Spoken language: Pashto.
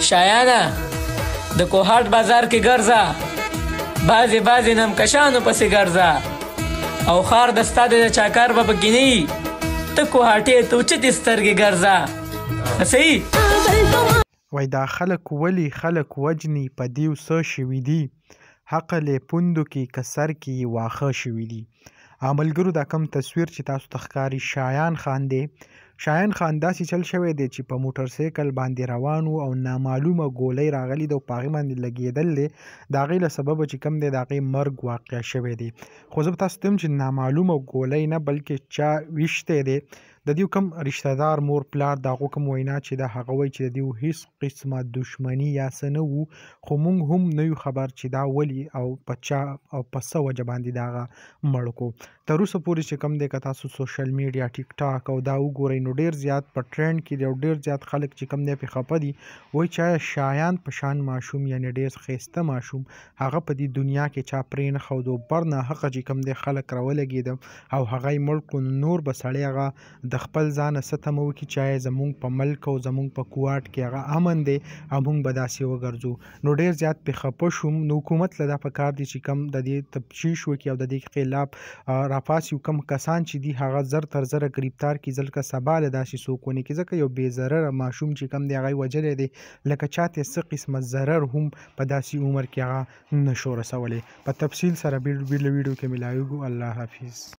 شایانه د کوهاټ بازار کې ګرځه، بعضې بعضې نمکشانو پسې ګرځه، او ښار د ستا د چاکار به پکې نه وي، ته کوهاټې ته اوچتې سترګې ګرځه. صحیح. وای دا خلک ولی خلک وجنی په دیو څه شوی دی حقل یې پوندو کی که سر کی یې واښه شوی دی. ملګرو دا کوم تصویر چې تاسو ته ښکاري شایان خان دی. شایان خان داسې چل شوی دی چې په موټر سایکل باندې روان وو او نامعلومه ګولۍ راغلي ده او په هغې باندې لګېدل دی، د هغې له سببه چې کوم دی د هغې مرګ واقع شوی دی. خو زه به تاسو ته وایم چې نامعلومه ګولۍ نه بلکې چا ویشتی دی، د دیو کوم رشته دار مور پلار د هغو کوم وینا چې ده هغه وایي چې د دیو هیڅ قسمه دشمني یا څه نه وو، خو مونږ هم نه یو خبر چې دا ولي او په چا او په څه وجه باندې دا هغه مړ کو. تر اوسه پورې چې کوم دی که تاسو سوشل میډیا ټیک ټاک او دا وګورئ نو ډیر زیات په ټرینډ کې دی او ډیر زیات خلک چې کوم دی پرې خپه دي، وایي چې آیا شایان په شان ماشوم یعنې ډیر ښایسته ماشوم هغه په دې دنیا کې چا پرې نه ښودو، بر ناحقه چې کوم دی خلک راولګېده او هغه یې مړ کړو، نو نور به سړی هغه د خپل ځانه څه تمه وکړي چې آیا زمونږ په ملک او زمونږ په کوهاټ کې هغه امن دی او مونږ به داسې وګرځو. نو ډیر زیات پې خپه شوم. نو حکومت له دا په کار دی چې کوم د دې تفتیش وکړي او د دې خلاف راپاڅي او کوم کسان چې دي هغه زر تر زره ګرفتار کړي، ځکه سبا له داسې څوک ونه کړي، ځکه یو بې ضرره ماشوم چې کوم دی هغه یې وژلی دی، لکه چاته څه قسمه ضرر هم په داسې عمر کې هغه نشو رسولی. په تفصیل سره بل ویډیو کې ملاویږو. الله حافظ.